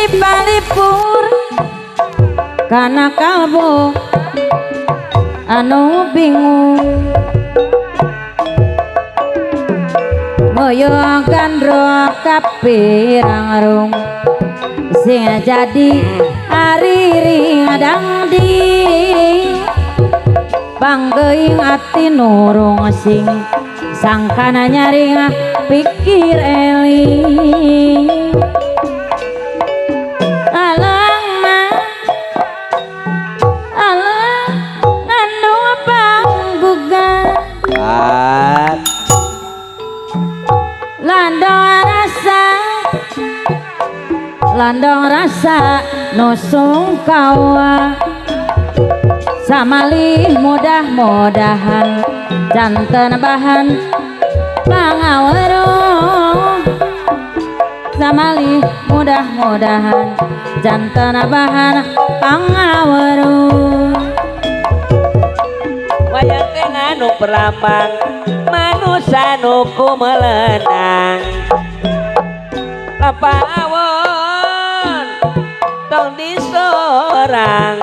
Lipalipur kana kalbu anu bingung moyo gandro kapirangrung sing jadi ariring dangdi panggeuing ati nurung sing sangkana nyaring pikir eling alang ma alang anu panggugat landong rasa nusung kawa samalih mudah-mudahan janten bahan pangawero samalih mudah-mudahan janten bahan pangawero wayang teh nganu perlambang manusa nu kumelenang lapawon tong disorang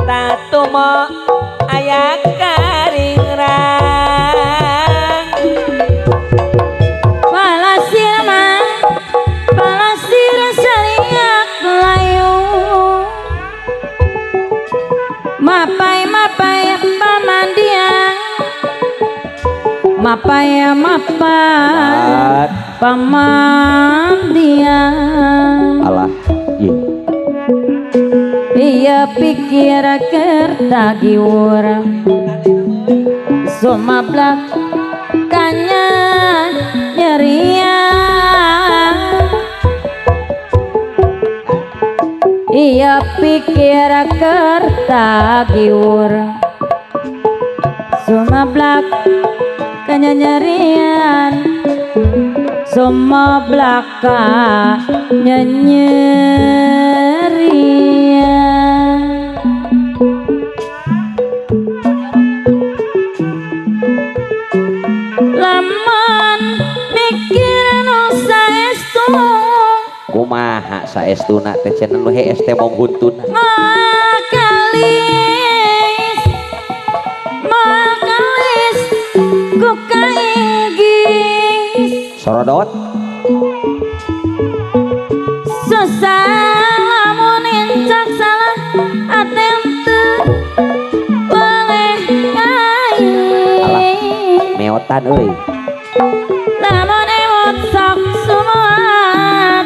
tatumo aya karingrang palasir mah palasir sariak layu mapai mapai pamandian mapai mapai pamandian alah iya iya pikir kertagiur sumablak kanya nyerian iya pikir kertagiur sumablak kanya nyerian sumablaka nyerian lamun mikir nu saestu kumaha saestuna teh cenah nu hees teh mong huntuna makalis makalis ku kainggis sorodot susah lamun incak salah atem teu boleh kain meotan euy lamun ewot sok sumuat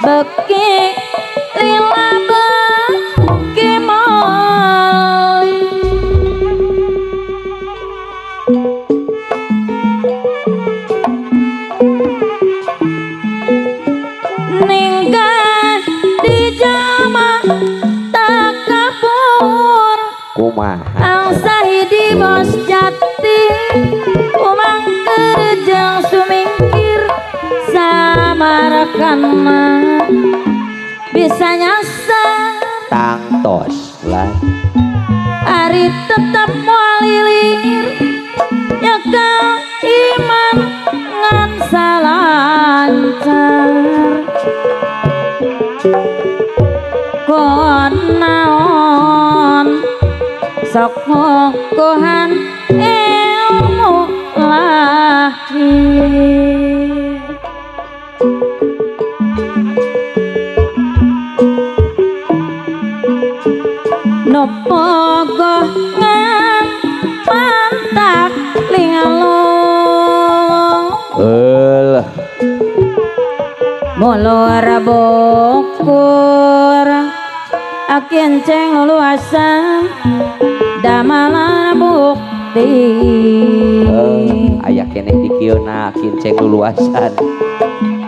beki lila beki moal ninggal di jama takabur kumaha angsa hidi bos jati umang kerjang sumingkir samarkana bisa nyasar tangtos lah ari tetap mualilir nyekal iman ngan salancar kon naon sok ngokohan ilmu lahir nopo gohngan pantak lingalung eulah mulur bukur akenceng luluasan damalan bukti aya keneh di kieu na kinceng luluasan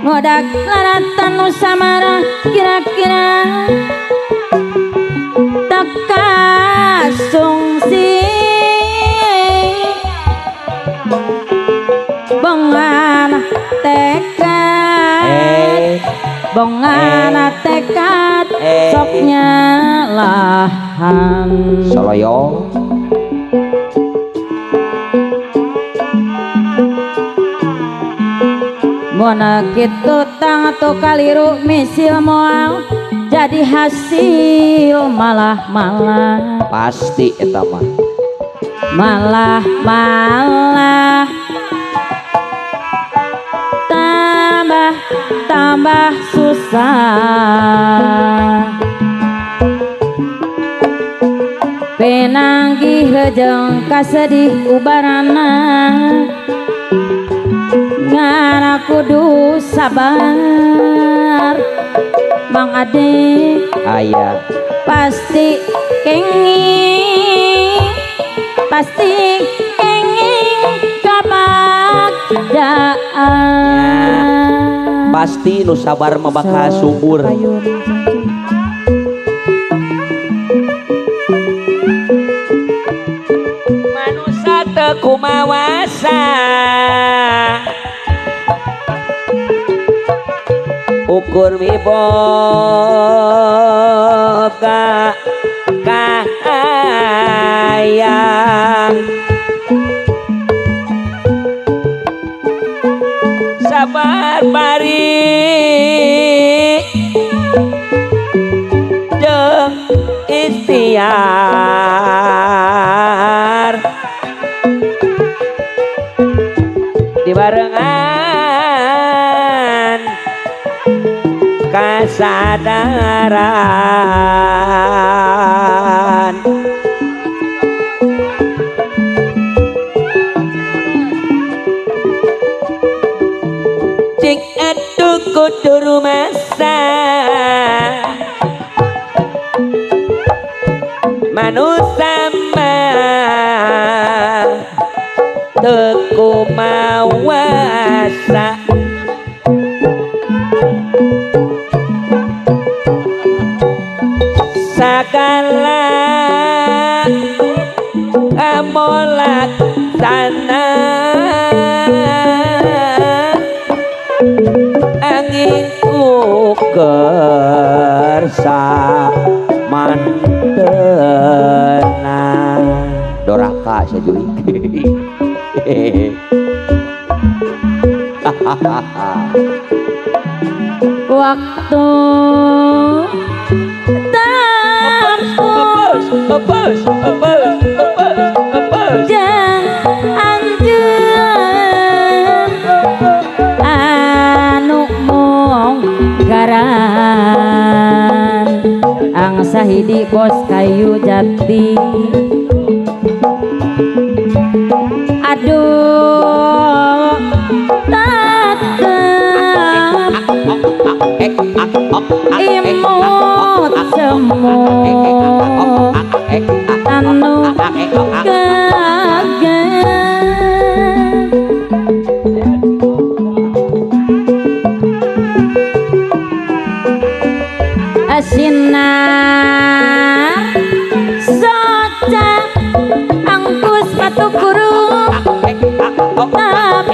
ngodak laratan nu samara kira-kira takasungsi bongan tekad bongan tekad soknya lahan soloyo Mun kitu tang tu kaliru misil moal jadi hasil malah-malah pasti eta mah malah-malah tambah tambah susah penanggih jeung kasedih ubarana ngana kudu sabar Mang Ade aya pasti kenging kabagjaan pasti nu sabar mah bakal subur. Manusa teu kumawasa ukur miboga kahayang sabar bari jeung ikhtiar dibarengan kasadaran cing atuh kudu rumasa manusa mah teu kumawasa sagala amolak sana angin ukersa mantena doraka sajurik. Waktu jeung anjeun anu munggaran angsa hidi bos kayu jati aduh tetep imut semut anu kaget sinar soca angkus patu kurung tap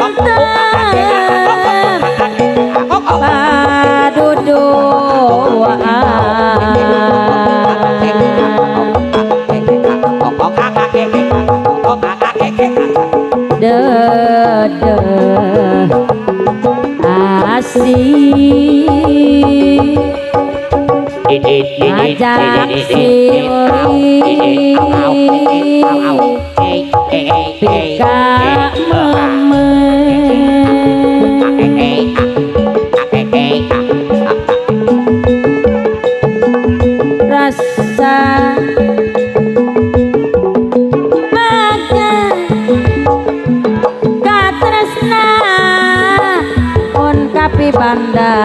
antep paduduaan dedeh asih ajak silih pika meme rasa baga katresna on kapi banda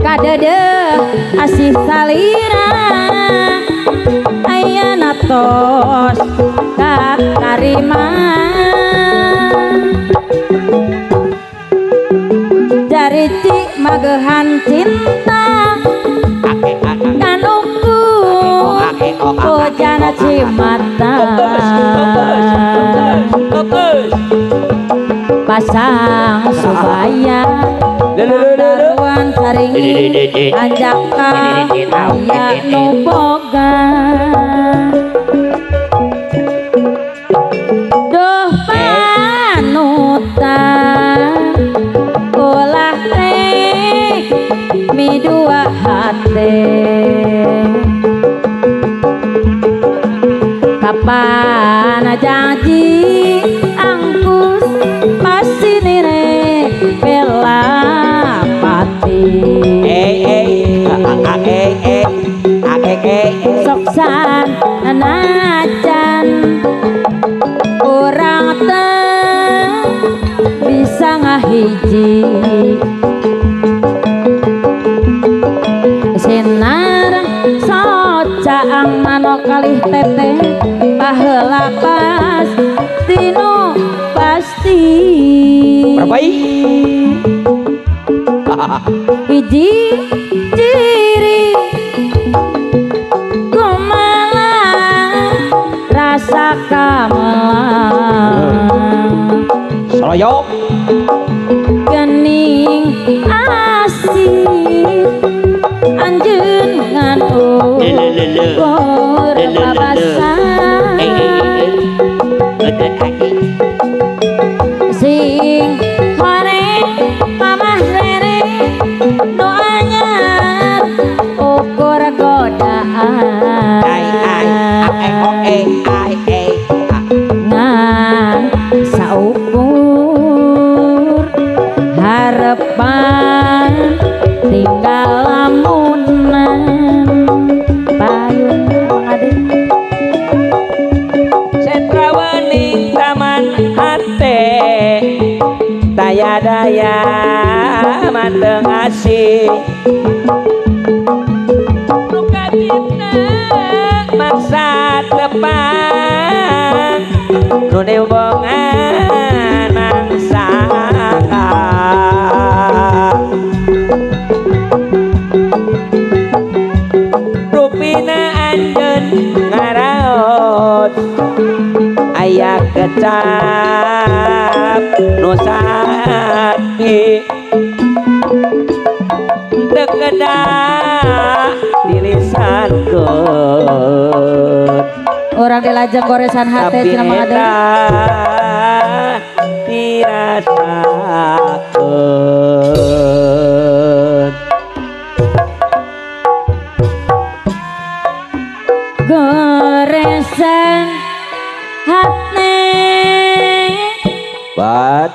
kadedeh asih salira ayana tos katarima jari cik magehan cinta kanuku bojana cimata pasang subaya daruan saringi anjaka aya nu boga duh Hiji sinar socaang manok kalih teteh baheula pasti nu pasti. Berapa? Hiji ciri kumalang rasa kamelang Soloyok gening asih anjeun ngan ukur babasan sing horeng mamah rere nu anyar ukur godaan ai ai a e o e ai e a. Ngan saukur harapan tinggal lamunan payung Mang Ade. Sentra wening taman hate daya daya manteng asih luka cinta maksa tepang nu diwongan mangsa rupina anjeun ngaraos aya kecap nu sati teu kedah dilisankeun Orang dilajeng goresan hate tapi cenah Mang Ade. Eta dirasakeun. Goresan hate Bat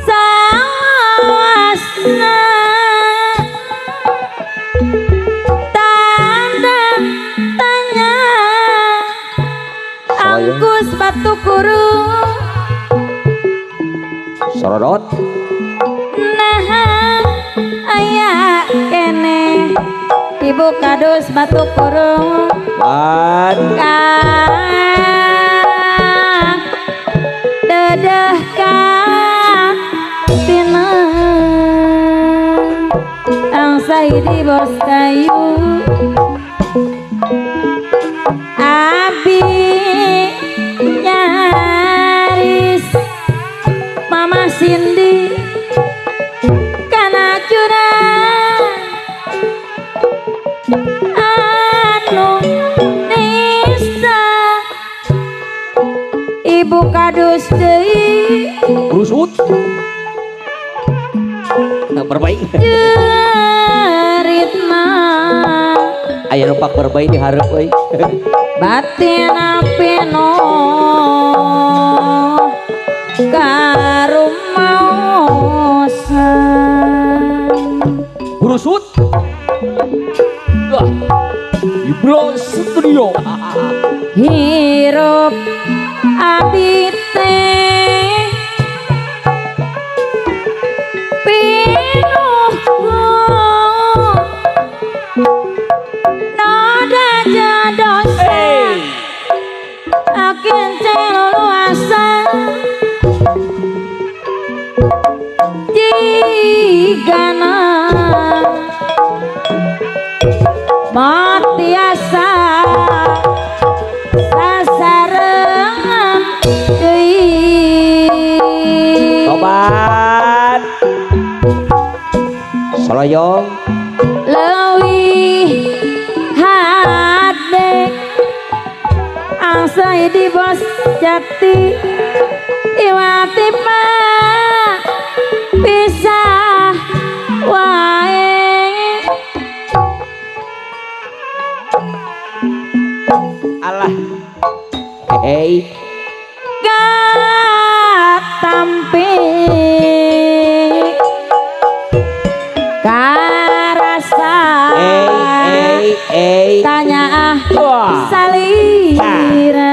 sawasna tanda tanya angkus batu kurung Sorodot nah aya kene ibu kadus batu kurung Bat kang dedeh kang tina ang saidi bos kayu abi nyaris mama Cindy kana curang anu nisa ibu kadus deui Brusut. Nah, berbaik. jeritna Aya numpak berbaik di hareup euy. Batin peno karumaosan Brusut. Wah. Ibro Studio. Hirup abi teh pinuh noda jadosa akin celuluasa jigana matiasa sasarengan deui. Tobat. Soloyong Leuwih hade angsai di bos jati iwati mah pisah wae. Alah. Hei. Katampi karasa Hey, hey, hey. tanya ah Wah. Salira.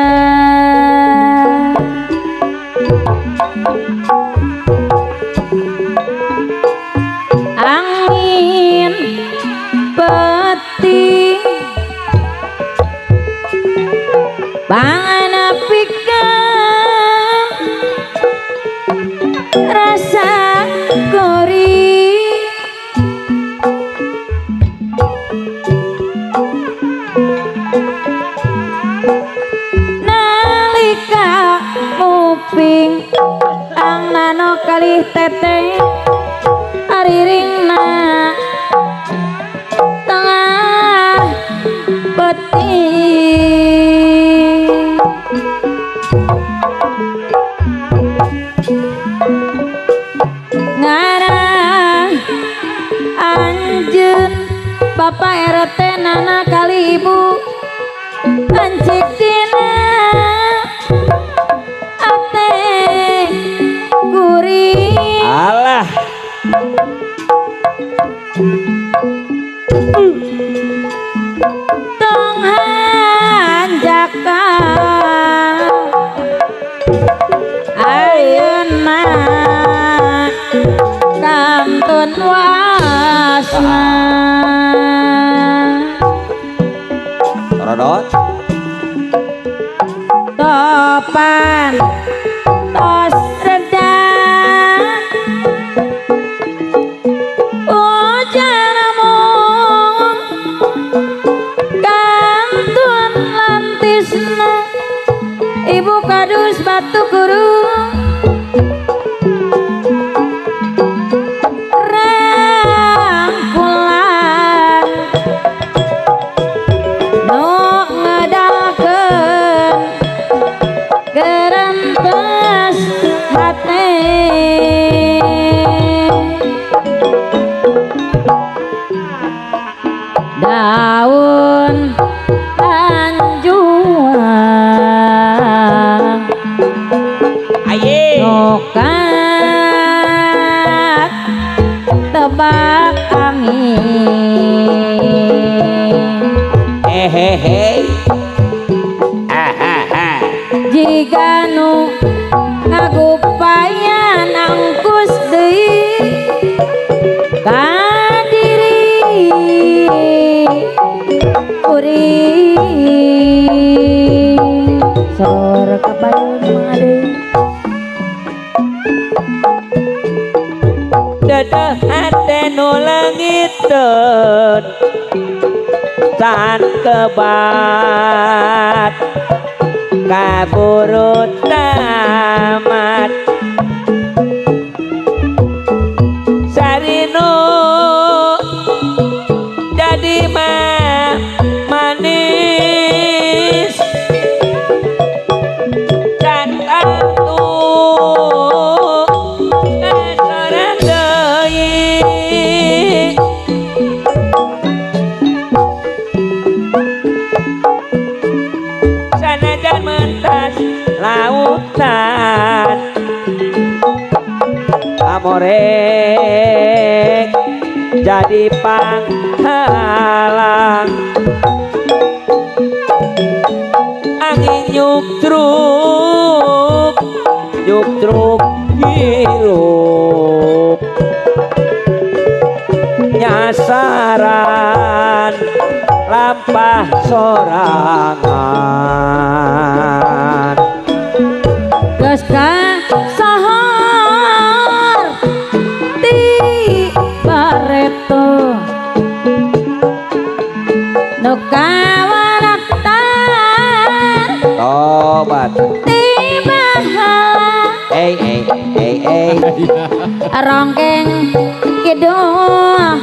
Panganapikeun rasa gori nalika muping ang nano kalih teteh ariringna tengah peti ngarah anjeun Bapak RT nana kali ibu ancik dina ate kuring Alah tong hanjaka ayeuna kantun wasna Torodot topan tos reda ujar mung kantun lantisna ibu kadus batu guru rangkulan nu ngedalkeun gerentes hate daun anjuang aye Nokat tebak angin hehehe hahaha jika nu ngagupayan angkus deui ka diri kuring sor kapayun Mang Ade. Dadah hate nu langiteun can kebat kaburu tamat sarino jadi manis can atuh sorang deui sanajan mentas lautan amorek jadi panghalang angin nyuktruk nyuktruk hirup nyasaran lampah sorangan Geus kasahar ti bareto nu kawaratan Tobat ti bahala eh eh eh eh rongkeng kidul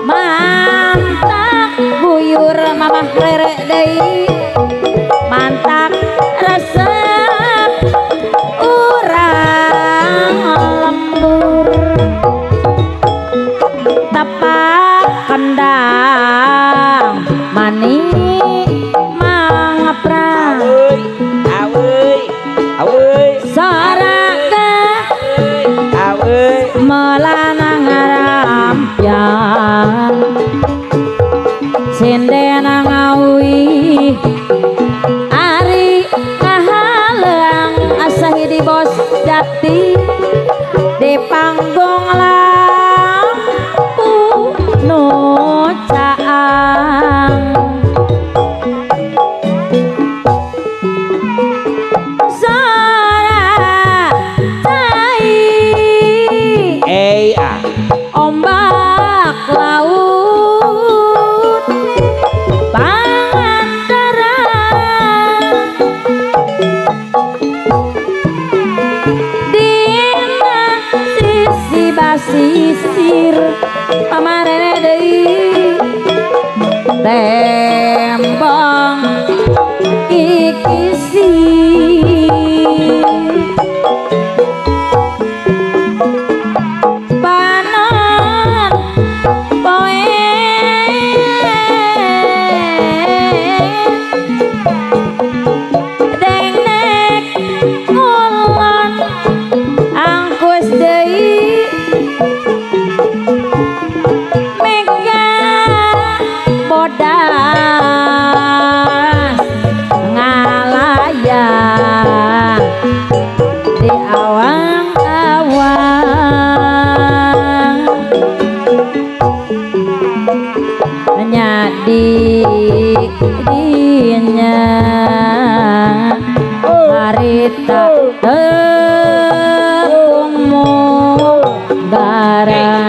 mantak buyur mamah rere deui mantak resep urang lembur tapak kendang mani mangapra aweuy aweuy aweuy saraka aweuy melana ngarampian sindena ngawi ari ngahaleang asahi di bos jati di panggung lampu nu caang. Pasisir pamarene deui tembong kikisi panon poe dengnek ngulon angkus deui mega bodas ngalayang di awang-awang nyadi dinya harita tepung munggaran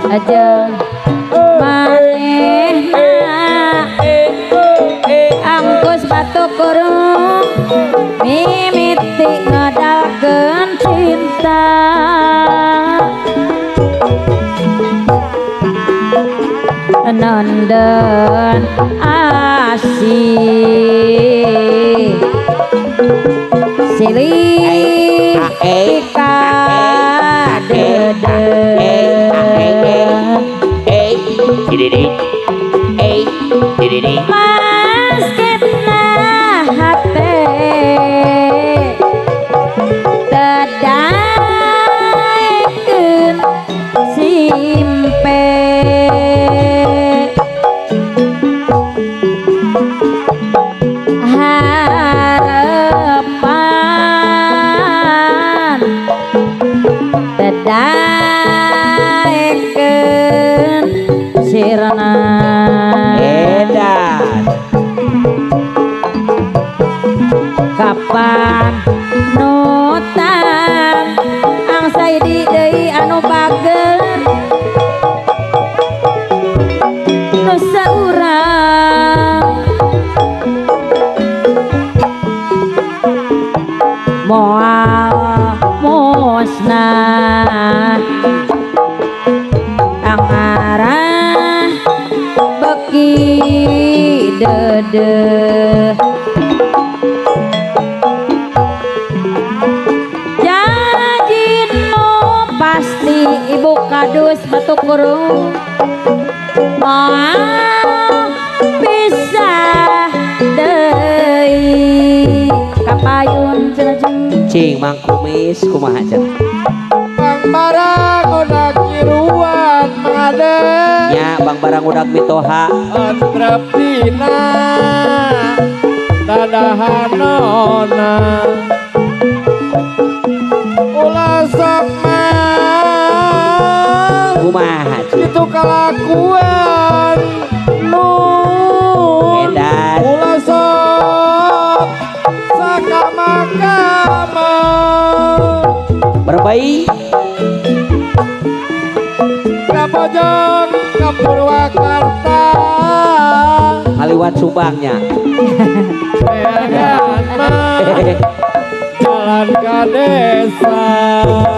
aja manehna angkus batu kurung mimiti ngedalkeun cinta nenden asih silih dikadede mas kena hate tedaekeun simpe harapan tedaekeun sirna Edan kapan nutan angsai di deui anu bager nu saurang moal musnah tangarah beki dedeh janji nu pasti ibu kadus batu kurung moal bisa deui kapayun cenah. Cing Mang Kumis kumaha cenah? Bang Barang udah kiruan mengade Nya Bang Barang udah mitoha entrepina dadahanona ulah sok mah kumaha cing? Itu kelakuan nun Edan. Ulah sok sakama-kama Berbaik Kapojong ke Purwakarta ngaliwat Subangnya. Neangan mah jalan ke desa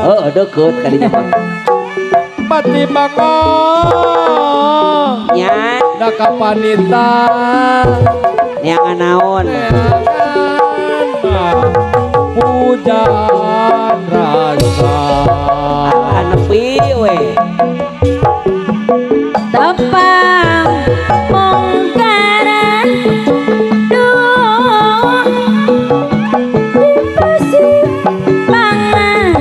Heeh, deket kadinya mah. Pati bangong Nya da kapanita neangan naon? Neangan mah pujaan rasa Ah, nepi we. Tepang mungkaran duh di pasimpangan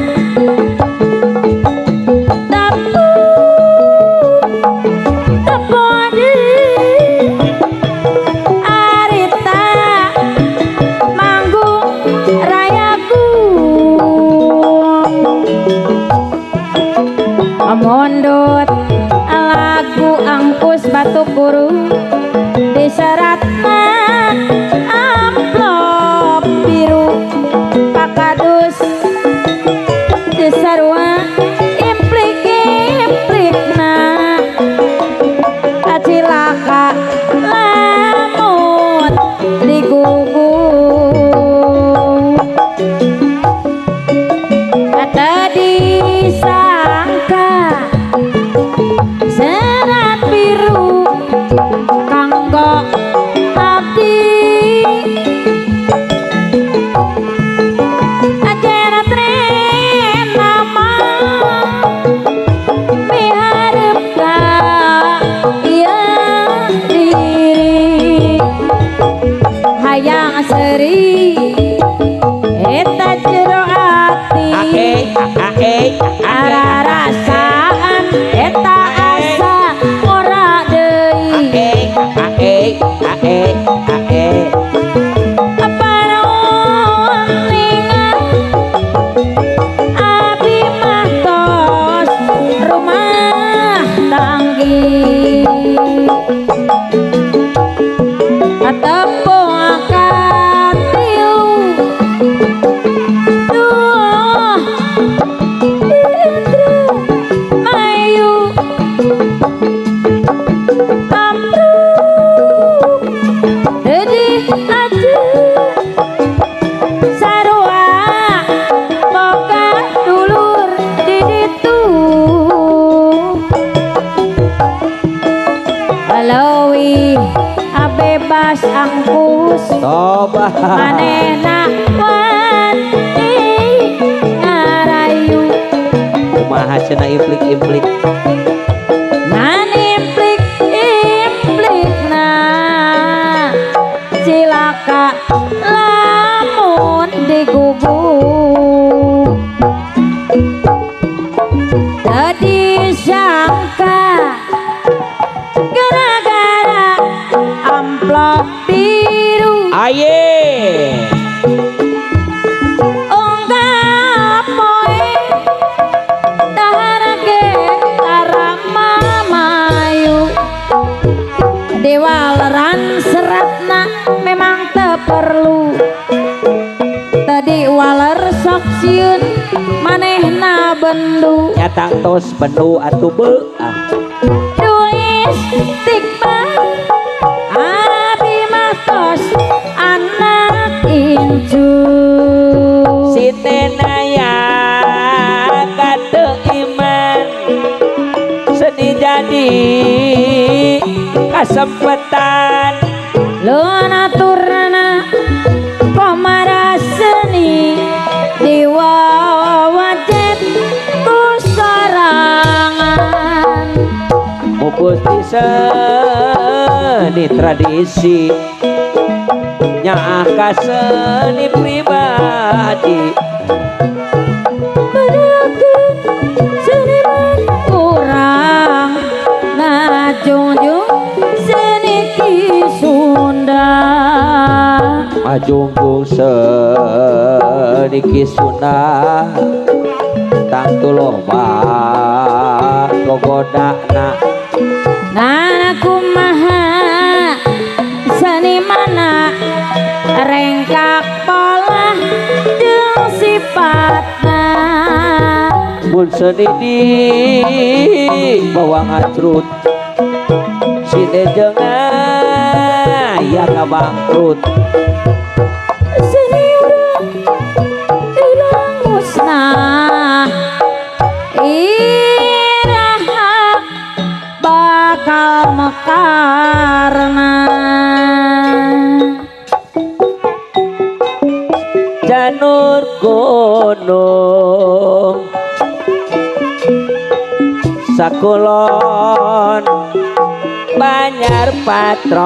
tapu tepodi arita manggung rayaku mondot lagu angkus batu kurung diseratna amplop biru pakadus disarua implik implikna cilaka lamun digugu. Eta jero ati ararasaan eta asa ora deui Paraningan abi mah tos rumah tanggi Tepung katiu duh mayu amruk jadi aja sarua boga dulur di ditu Leuwih bebas angkus Toba manehna wani ngarayu kumaha cenah implik-implik ngan implik implikna cilaka lamun diguguk tadi sangka gara-gara amplop biru Aye Ongkap poe daharage tarama mayu Diwaleran seratna memang teu perlu Tadi waler sok sieun manehna bendu nyatang tos bendu atuh beuah Duis tikbar abi mah tos anak incu Sitenaya kate iman seni jadi kasempetan Lona turna komara seni diwawajet ku sorangan mupus di seni tradisi nyaah ka seni pribadi Bedakeun seniman urang ngajungjung seni ki Sunda majungkung seni ki Sunda tangtu loba gogodana Nana kumaha senimana rengkak pola jeung sifatna mun seni di bawa ngacrut sine jeung aya ka bangkrut seni urang ilang musnah iraha bakal mekarna Janur gunung sakulon Banjar Patroman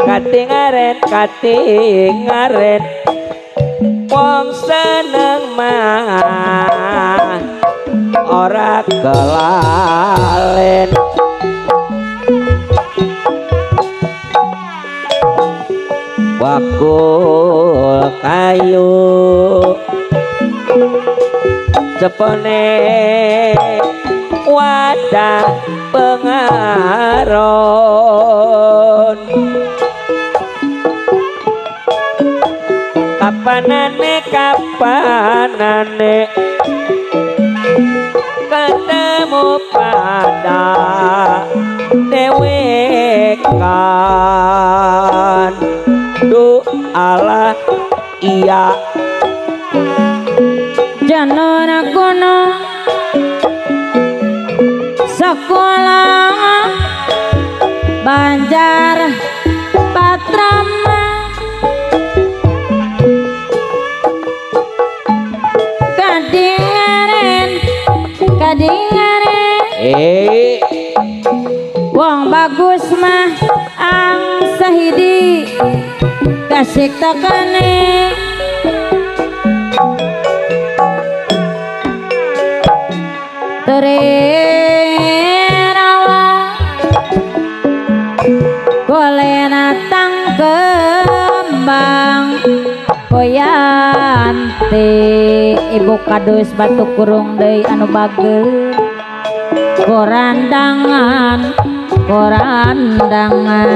katingaren katingaren wong seneng mah ora kelalen bakul kayu cepene wadah pengaron kapanane kapanane ketemu pada dewekan du Allah iya Janur gunung sekolah Banjar Patrama kadingaren kadingaren eh Wong bagus mah ang sahidi kasik takane Tererawa kolena tang kembang koyanti ibu kadus batu kurung deui anu bageur korandangan korandangan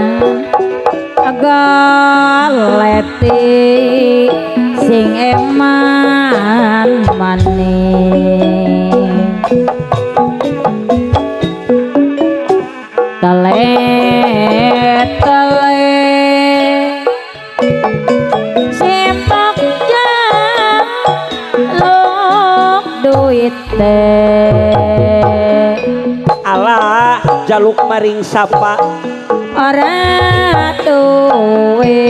galeti sing eman maning tele tele sepak jaluk duit teh Alah jaluk maring sapa ora duwe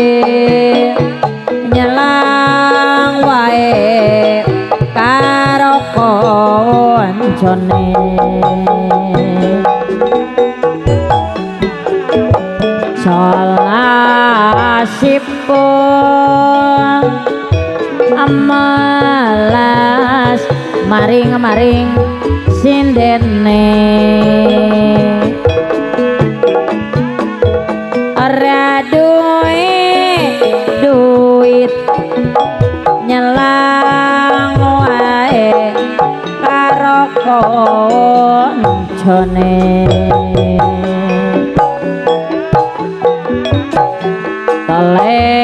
nyelang wae karo koncone salasipun amalas maring-maring sindene ora duwe duit nyelang wae karo koncone tele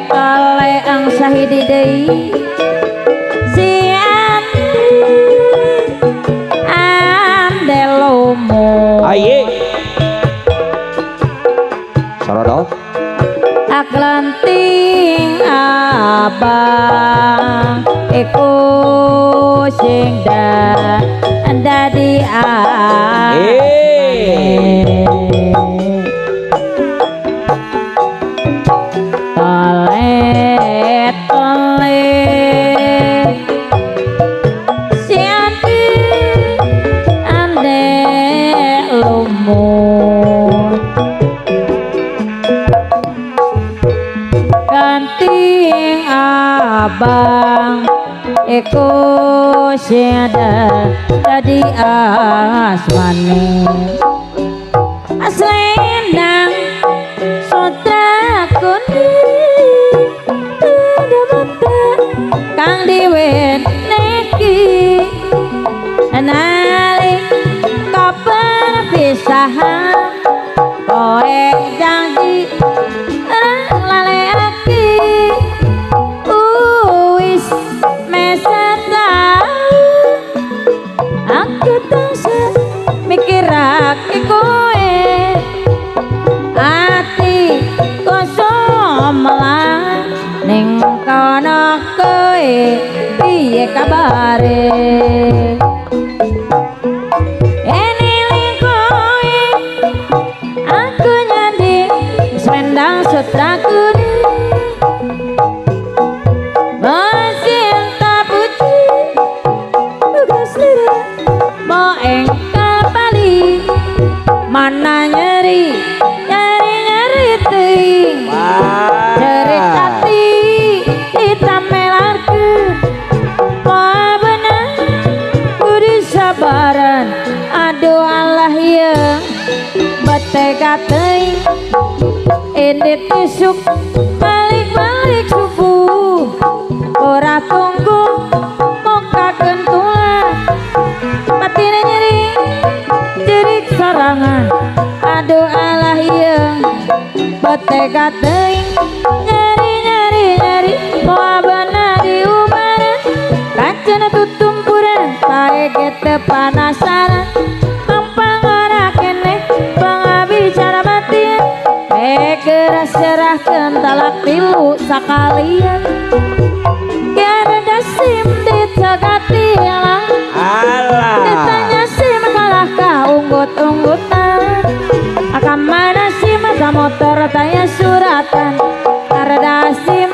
tele ang sahidi deui si ande lomo aye Sorodo aklenting abang iku sing dadi Eh. Tole tole si ande ande lumur ganting abang iku sing dadi asmane aslendang sutra kuning tanda mata kang diweneki nalika perpisahan kowe janji lalekake wis meseta aku tansah mikirake kowe ati kosong melang ning kono kowe piye kabare eniling kowe aku nyanding selendang sutra kuning mesin tapuji uga selera mo engkal bali mana nyeri nyeri nyeri teuing jerit ati ditamelarkeun moal bener kudu sabaran aduh Allah yeung betega teuing indit isuk balik-balik subuh ora tunggu mukakeun tulang batine nyeri jerit sorangan aduh Allah yeung betega teuing nyeri nyeri nyeri moal bener diubaran kancana tutumpuran pae ge panasaran mampang ora keneh pangabicara batin geura serahkeun talak tilu sakalian kiara dasim ditegati lah Alah ditanya sim kalah ka unggut-unggutan akan mana sim ka motor tanya suratan arda sim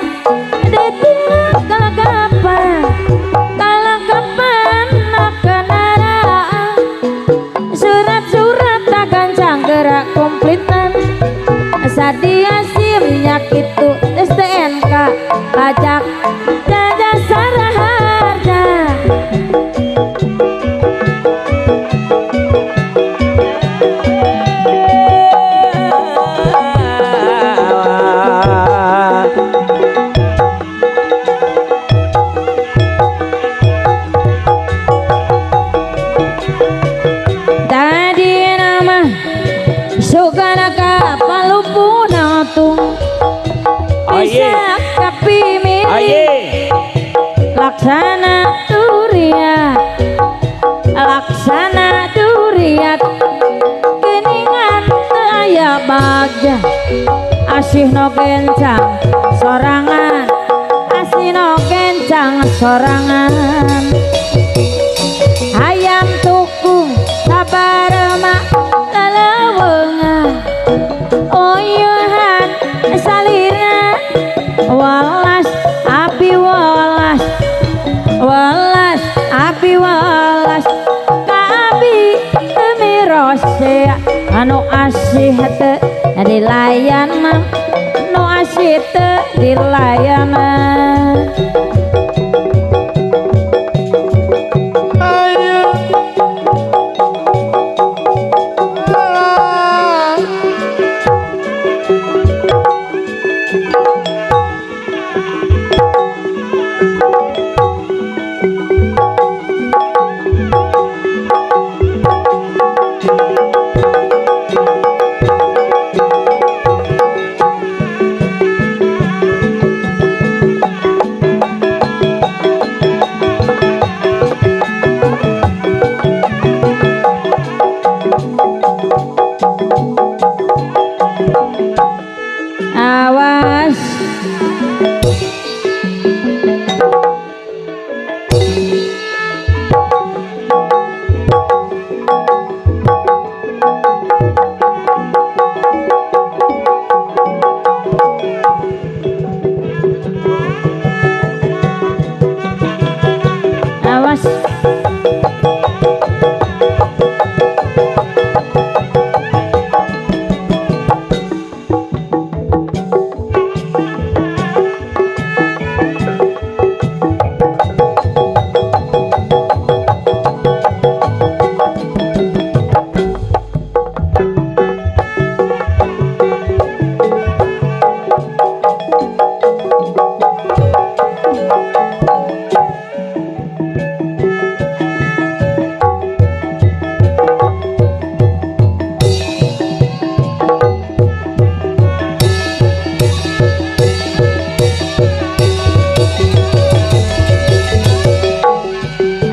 ditinggal kalakapan kalakapan kendaraan surat-surat tak gancang gerak komplitan sadia SIM-nya kitu STNK pajak jasa raharja. Tadi nama sugana ka palupuna tung bisa kapimili laksana duriat laksana duriat keningan teu aya bagja asih no kencang sorangan asih no kencang sorangan hayam tuku sabarema lelewengan oyuhan salira welas api welas welas api welas ka abi temirose anu asih teu dilayanan nu asih teu dilayanan. Awas awas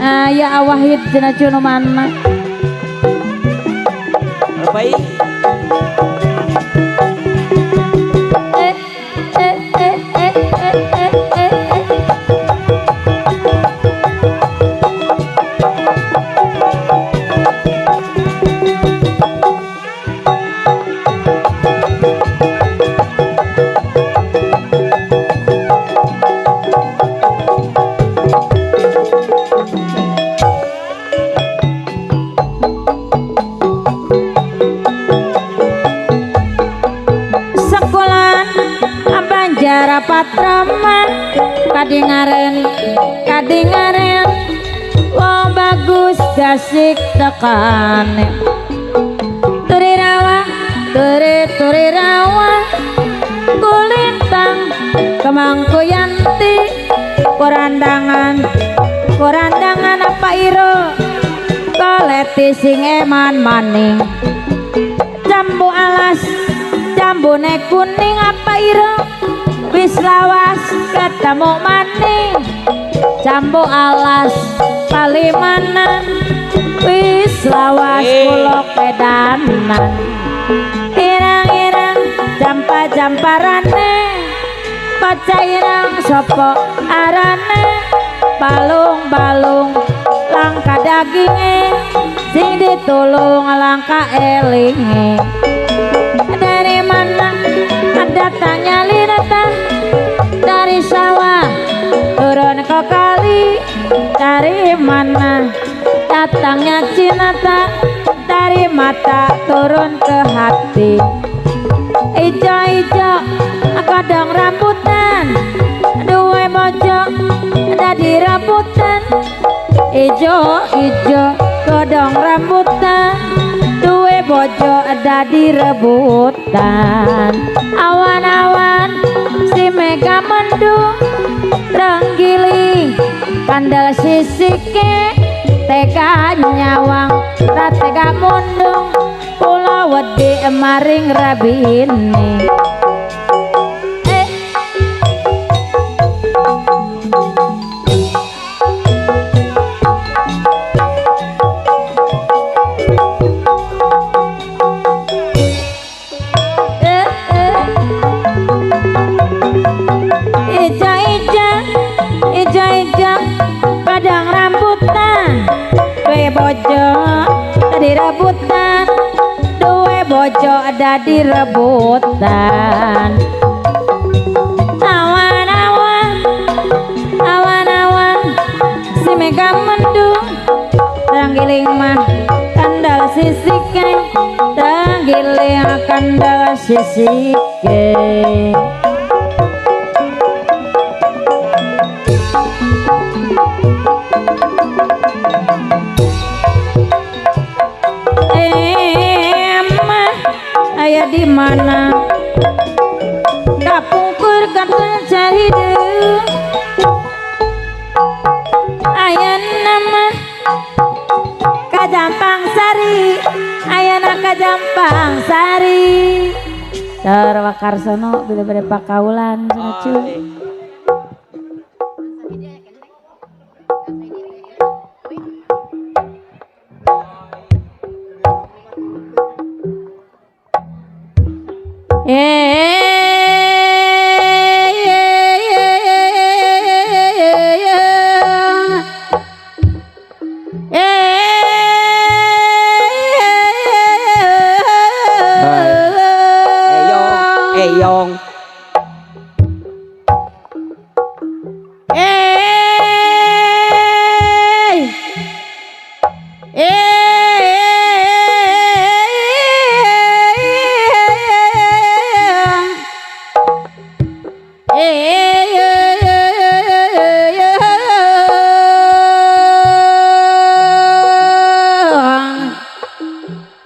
aya awahid cenah cuno mana baik. Patraman kadingaren kadingaren wong bagus gasik tekane turi rawa turi turi rawa kulintang kemangku yanti korandangan korandangan apa iro koleti sing eman maning jambu alas jambune kuning apa iro wis lawas ketemu maning jambu alas palimanan wis lawas kula pedanan irang-irang jampa-jamparane bocah irang sapa arane balung-balung langka daginge sing ditulung langka elinge. Dari mana datangnya lintah dari sawah turun ke kali, dari mana datangnya cinta, dari mata turun ke hati. Ijo-ijo kadang rambutan, duwe bojo dadi rambutan. Ijo-ijo kodong rambutan, duwe bojo dadi rebutan. Awan-awan si mega mendung, renggiling kandel sisike, tega nyawang ra tega mundung, kula wedi maring rabine. Ijo-ijo padang rambutan, duwe bojo dadi rebutan, duwe bojo dadi rebutan. Awan-awan, awan-awan si mega mendung, ranggiling mah kandal sisike, ranggiling kandal sisike. Emah aya di mana? Kapungkur kantun cari deung. Aya nama Kajampang Sari, ayana Kajampang Sari. Saur Wakarsono bila bade pakaulan cenah cuy. Eyong,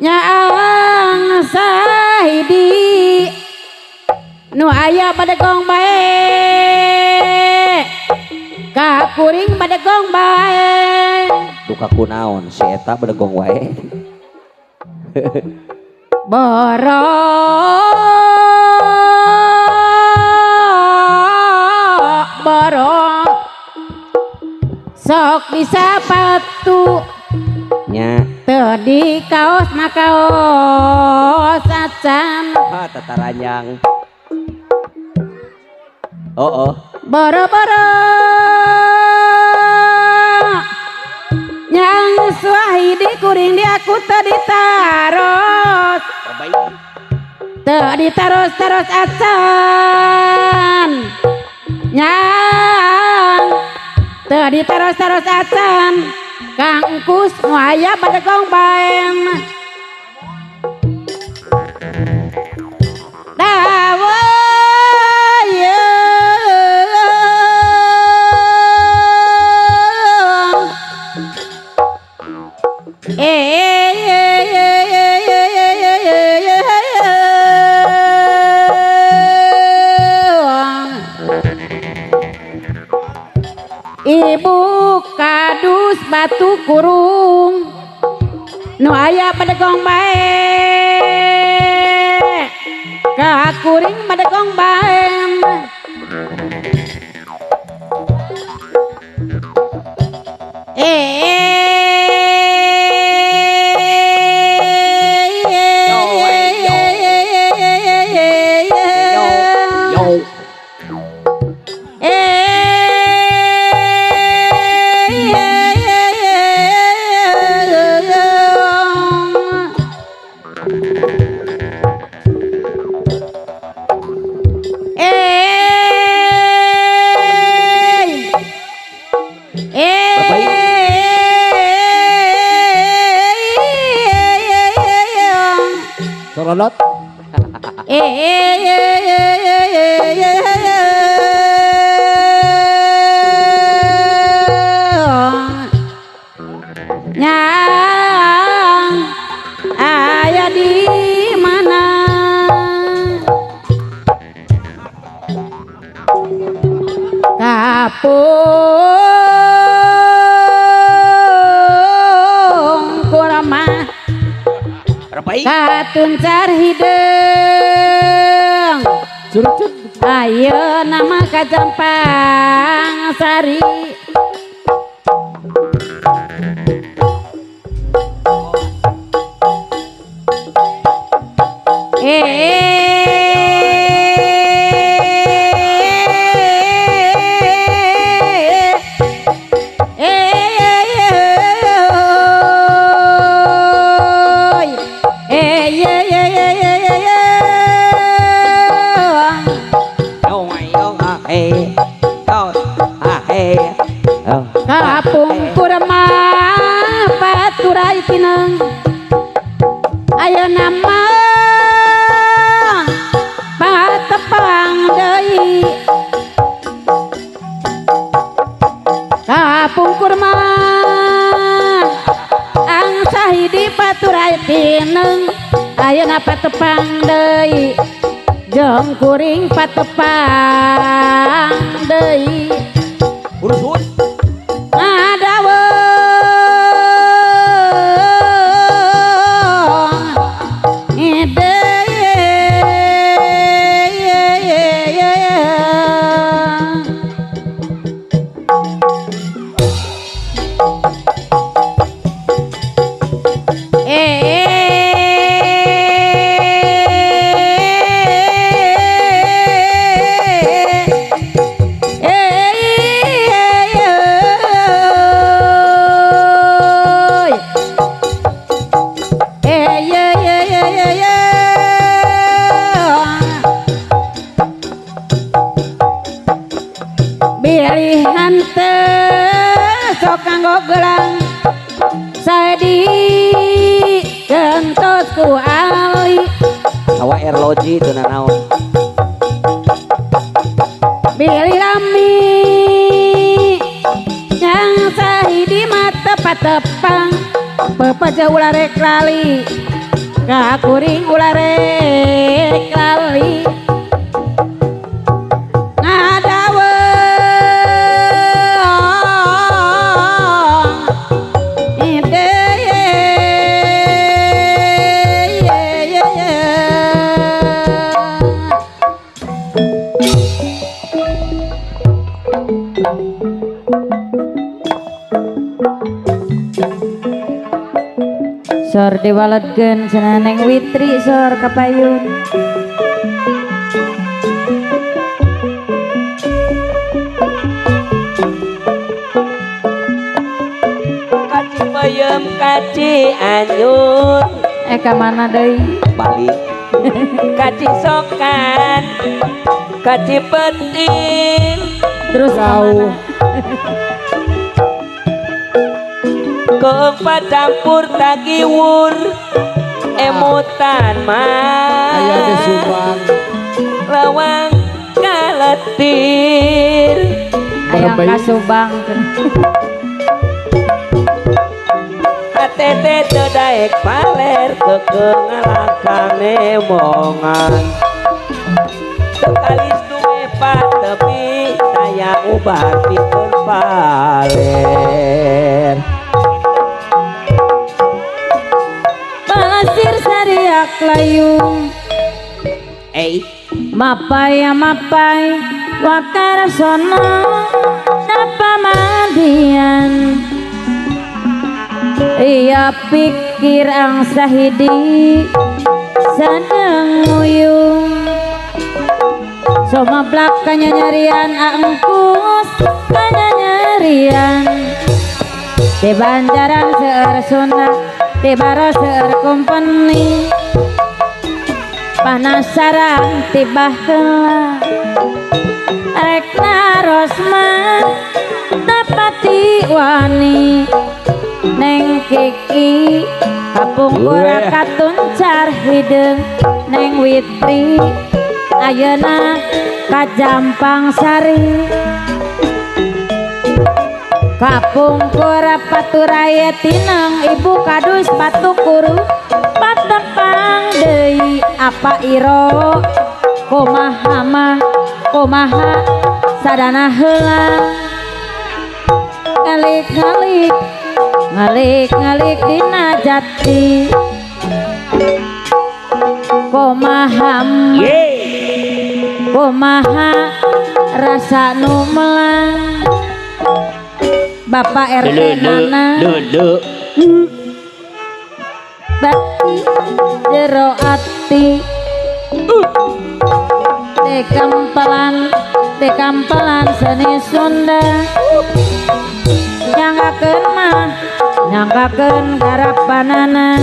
Nyaang sahidi nu aya badegong bae, kakuring badegong bae. Duka kunaon si eta bedegong wae. Boro boro sok disapatu nya teu di kaos makaos acan. Ha tataranyang. Oh oh. Boro-boro nyang suahidi kuring di aku teu ditaros, teu ditaros-taros acan. Nyang teu ditaros-taros acan. Kang Kus nu aya badegong bae. Dawa Ibu kadus batu kurung nu aya badegong bae, kakuring badegong bae. Kolot. Nyang aya di mana kapung kurma Repai. katuncar hideung Curut. Ayeuna mah ka Jampang Sari Kapungkur mah paturai tineng ayeuna mah patepang deui kapungkur mah angsa hidi paturai tineng ayeuna patepang deui jeung kuring patepang deui Urusun. Hawa erloji teu nanaon. Bilih rami yang sahidi mata patepang pepaja ulah rek lali kakuring ulah rek lali Sor diwaledkeun cenah Neng Witri sor kapayun. Kaci peyem kaci anyur. Ka mana deui? Balik. Kaci sokan kaci penting. Terus jauh. Keempat campur tagiwur emutan mah aya di Subang lawang kaletir ayang ka Subang hatete teu daek paler keukeuh ngalangkang nembongan teu kalis duwe patepi taya ubar pikeun paler. Pasir sariak layung mapai mapai wakar sono napa mandian iya pikir ang sahidi sadang nguyung soma belakangnya nyarian angkus kanya nyarian di banjaran seueur sunah di baro seueur kumpeni panasaran tibah heula rek naros mah tapati wani Neng Kiki Kapungkur katuncar hideung Neng Witri ayeuna ka Jampang Sari. Kapungkur paturaye tineng ibu kadus patukuru patepang deui apa iro kumaha mah kumaha sadana heula ngalik-ngalik ngalik-ngalik dina jati kumaha mah kumaha rasa nu melang Bapak RT nana bati jero ati dekampelan seni Sunda nyanggakeun mah nyanggakeun garapanana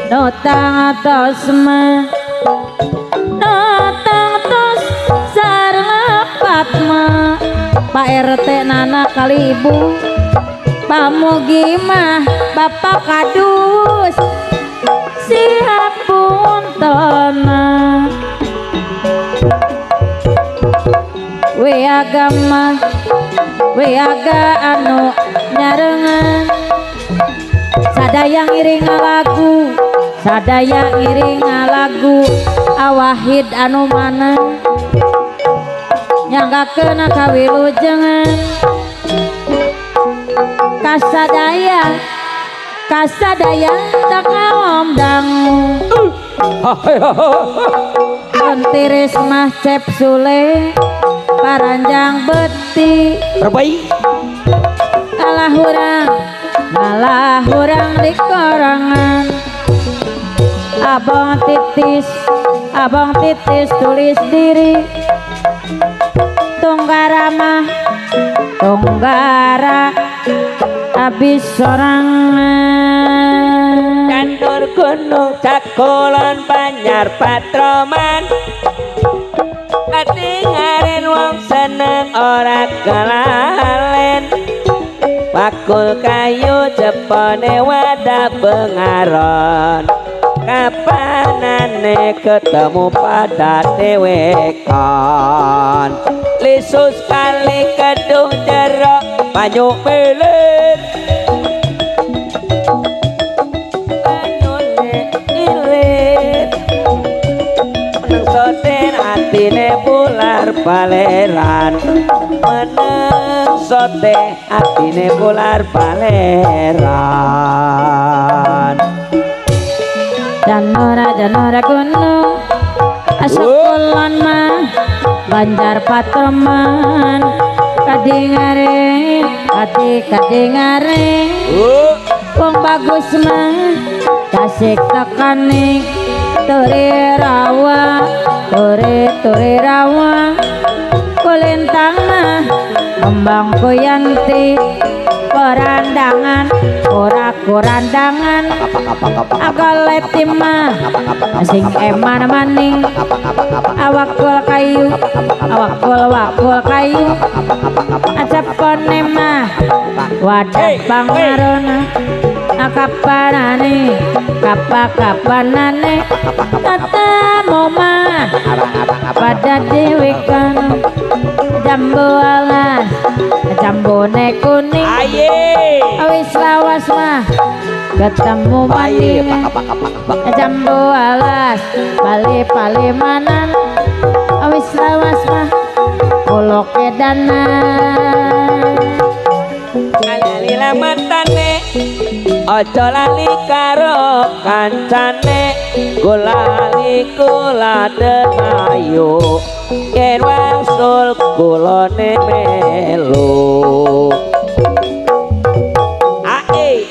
notang tos mah notang tos sareng lepat mah Pak RT nana kali ibu pamugi mah Bapak kadus siap puntona we agama we aga anu nyarengan sadaya ngiring lagu sadaya ngiring lagu awahid anu mana nyanggakeun kawilujengan kasadaya kasadaya tak ngawom dangu tiris mah cep sule paranjang beti terbaik ngalah hurang di korangan abang titis tulis diri tunggara mah tunggara habis sorangan Candur gunung cakulon Banjar Patroman katingaren wong seneng ora kelalen bakul kayu jepone wadah bengaron kapanane ketemu pada dewekan lisus kali kedung jerok banyu melir banyune ilir meneng soten atine bular baleran meneng sote atine bular baleran. Janora janora gunung asokulon mah Banjar Patroman kadingare ati kadingare wong bagus mah tasik tekane tore rawa tore tore rawa kulintang mah kembang kuyanti korandangan ora korandangan akaleti mah sing eman maning awak kul kayu awak kul wakul kayu acepone mah wadah pangarona akapanane kapa-kapanane ketemu mah pada dewekan jambu alas jambone kuning wis lawas mah ketemu maning jambu alas bali-bali manan wis lawas mah kolok edanan lali lamatane aja lali karo kancane golali kula demayu yen wangsul kulone melu ae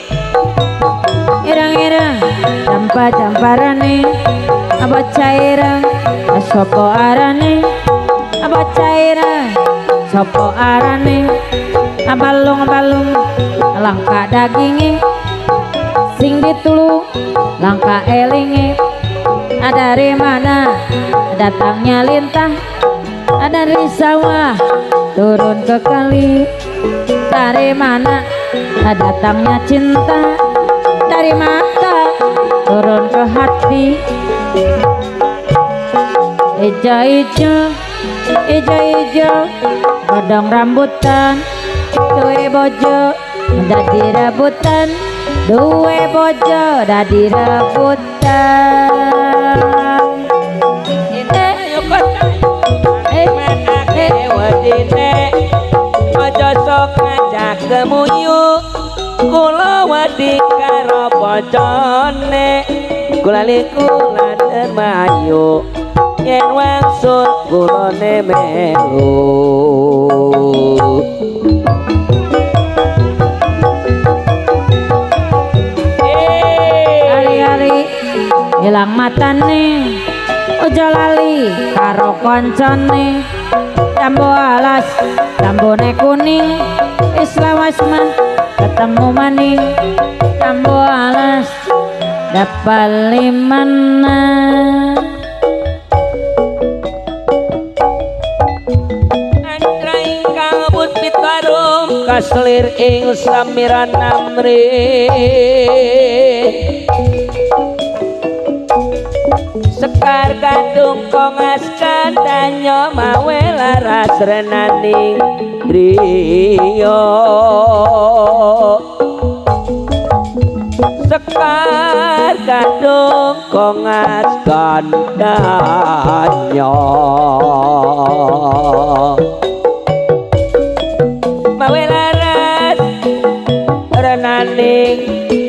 ireng-ireng campa-camparane apa caireng sapa arane apa caireng sapa arane balung-balung langka daginge sing ditulung langka elinge dari mana datangnya lintah dari sawah turun ke kali dari mana datangnya cinta Dari mata turun ke hati. Ijo-ijo, ijo-ijo, godong rambutan, duwe bojo dadi rebutan, duwe bojo dadi rebutan. Ayo kota manake wedine aja sok ngajak kemuyu kula wedi karo bojone kula kula mayu yen wangsul kulone melu. Ali-ali ilang matane, ojo lali karo koncone. Tambo alas tambone kuning, wis lawas mah ketemu maning. Tambo alas dapat limana. Kaslir ing samiran namri sekar kadung kongas kandanyo mawe laras renaning driya sekar kadung kongas kandanyo mawe laras renaning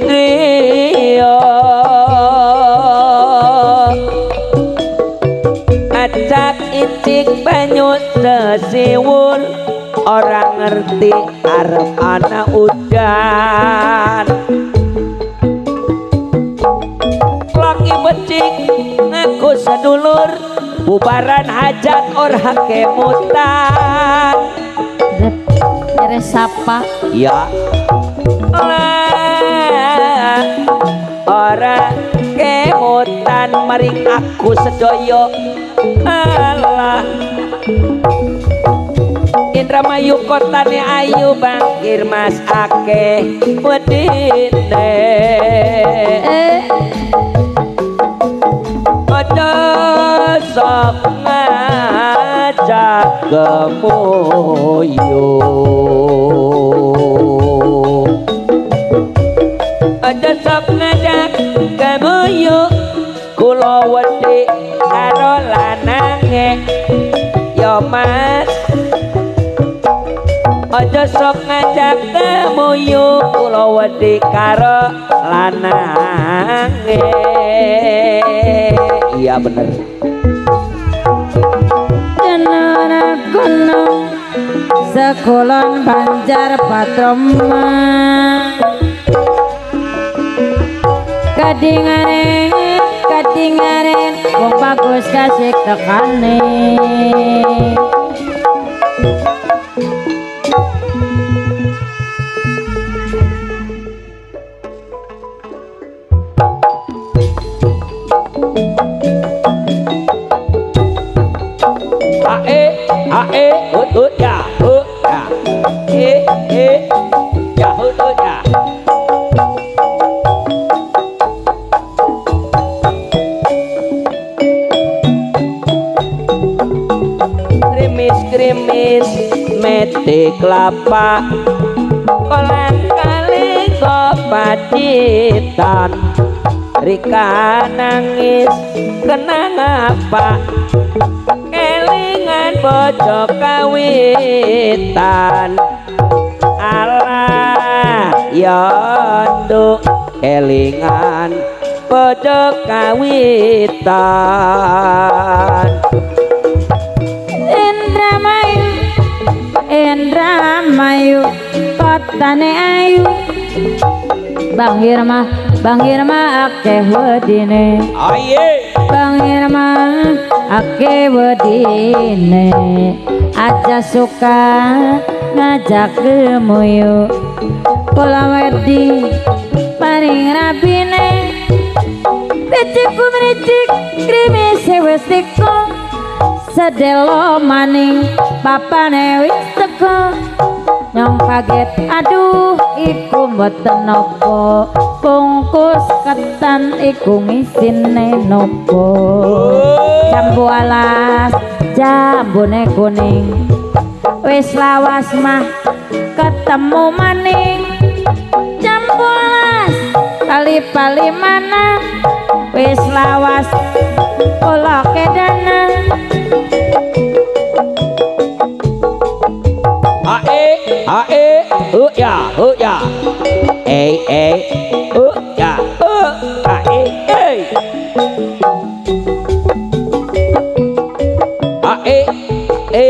driya acak icik banyu sesiwul orang ngerti arep ana udan laki becik ngaku sedulur bubaran hajat ora kemutan. Sapa ya lah ora kemutan maring aku sedaya. Alah Indramayu kotane ayu bangkir mas akeh wedine aja sok ngajak gemuyu aja sok ngajak gemuyu kula wedi karo lanange ya mas aja sok ngajak gemuyu kula wedi karo lanange. Iya bener. Kenana gunung sekulon Banjar Patroma kadingaren kadingaren wong bagus kasih tekane. A E A E ut ut ya u ya e e ya ut ut ya. Krimis krimis mete kelapa kolang kali kopacitan Rika nangis kenang apa kelingan bojo kawitan. Alah ya nduk kelingan bojo kawitan. Indramayu Indramayu kotane ayu Bang Irma Bang Irma akeh wedine. Aye Bang Irma akeh wedine aja suka ngajak gemuyu kula wedi paring rabine becik kumricik krimise wis teko sedelo maning papane wis teko. Nyong kaget aduh iku mboten napa bungkus ketan iku ngisine nopo. Jambu alas jambune kuning wis lawas mah ketemu maning. Jambu alas kali-pali mana wis lawas kula kedana. A E A E U ya U ya E E U ya U A E E A E E.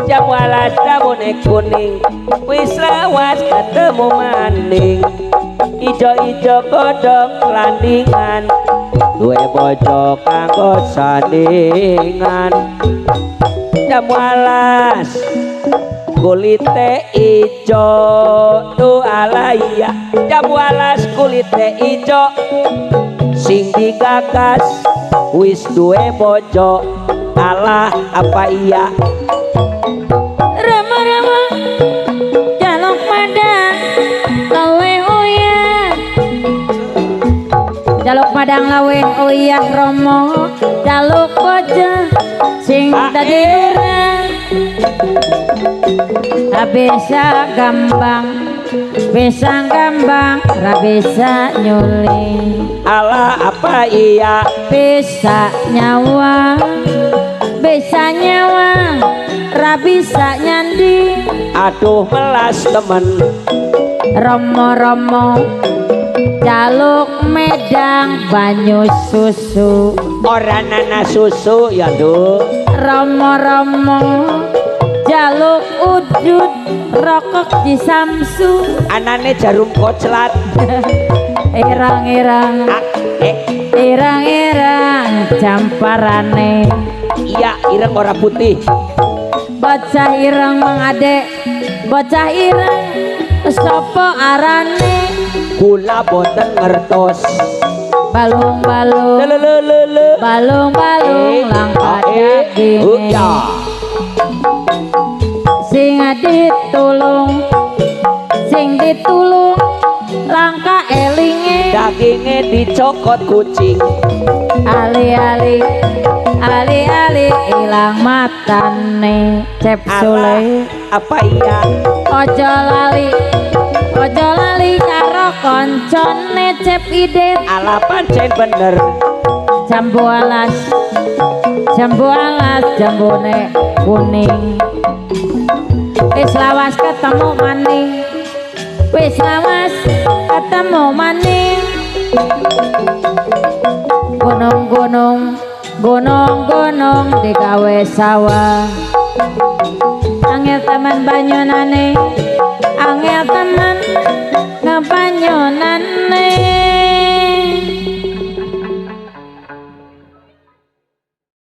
Jambu alas jambune kuning wis lawas ketemu maning. Ijo-ijo godhong landingan duwe bojo kanggo sandingan. Jambu alas kulite ijo tu alaya. Jambu alas kulite ijo sing digagas wis duwe bojo alah apa iya. Rama-rama jaluk padang lawe uyah. Jaluk padang lawe uyah romo jaluk bojo sing dadi lurah. Ra bisa gambang bisa gambang ra bisa nyuling. Alah apa iya. Bisa nyawa bisa nyawa ra bisa nyandi. Aduh melas temen. Romo-romo jaluk medang banyu susu. Ora nana susu ya nduk. Romo-romo jaluk udut rokok di Samsu. Anane jarum koclat. Irang-irang irang-irang jamparane. Iya ireng ora putih. Bocah ireng mang adek bocah ireng sapa arane. Kula boten ngertos. Balung-balung balung-balung langka daginge. Sing ditulung sing ditulung langka elinge. Daginge dicokot kucing. Ali-ali ali-ali ilang matane. Cep Sule apa iya. Ojo lali ojo lali karo koncone Cep Idet. Ala pancen bener. Jambu alas jambune kuning wis lawas ketemu maning. Wis lawas ketemu maning. Gunung-gunung gunung-gunung digawe sawah. Angel temen banyunane